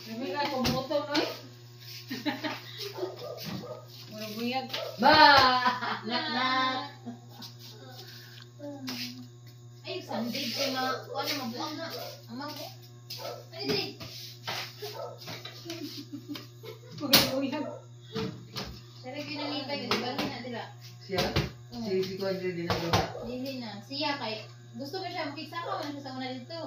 Dami ka kumuto no eh. Murag buyag. Ba! Knock knock. Ay, sandig kay ma kuan na mabuang na. Amang ko. Ay, di. Murag buyag. Pero ginalipay ko, di ba na dira? Siya? Si Kuan din na ba? Dili na. Siya kay gusto ba siya makigsaka man siya sa una dito.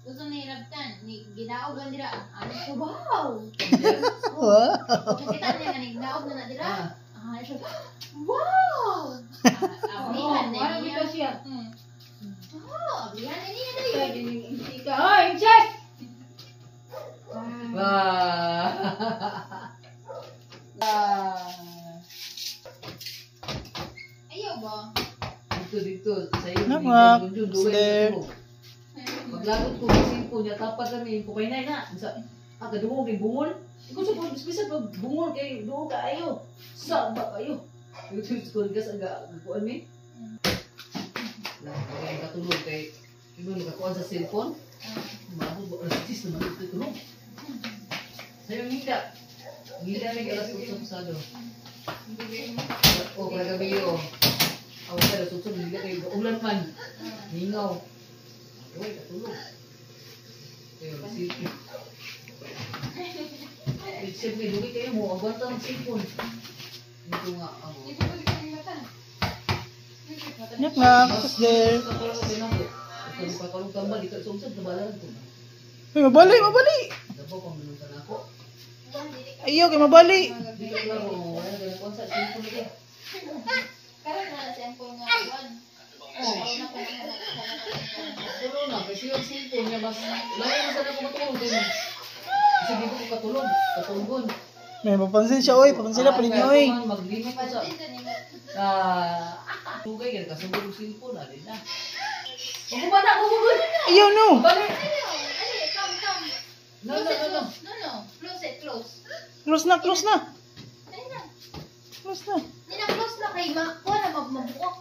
Gusto ni hilabtan, ni ginaog man dira. Ano siya, wow. Wow. Nakita niya nga nignaog na na dira. Ah. Ah, siya, wow. Ah, ablihan na Wala niya. bitaw siya. Oh, ablihan na niya Kaya dali. gining hindi ka. Hoy, check. Ba! Ah. Ayaw ba? Dito, dito. Sa iyo. Knock, knock. Who's there? Maglagot ko sa cellphone niya, tapat kami, kay nay na. Sa, ah, kadugo kay bungol. Ikaw sa bisa pag bungol kay dugo ka ayo. Sa ba kayo? Ito sa gas aga kuan ni. Lah, kay katulog kay imo nakakuan sa cellphone. Maabot ba alas 10 naman ito tulog. Sayo ngida. Ngida may alas 8 pasado. O, kagabi yo. Aw, sa alas 8 ngida kay ulan man. Ningaw. Uy, katulog. Kayo, sige. Eh, siyempre, dugi kayo mo. Agwanta ng cellphone. Ito nga, ako. Knock knock. Who's there? Ito, tambal, dito, sumsad, nabalan ko. Uy, mabali, mabali. Dabaw, pamulong ka na ako. Ayaw, kay mabali. Dito lang, oh, wala ka na konsa, cellphone ka. Karon na sa ko nga kuan. Oh, na ko na. Pero na, kasi yung cellphone niya, mas, layo na sana ako matulog. Kasi di ko katulog, katulgon. May papansin siya, oy. Papansin na pa ninyo, oy. Maglimit ko sa, ah, tugay, kaya kasugod yung cellphone, alin na. Magumana, gumugod! Ayaw, no. Balik! Ayaw, ali, come, come. No, no, no, no. No, no. Close it, close. Close na, close na. Ay na. Close na. Hindi na close na kay ma kuan na magmabuok.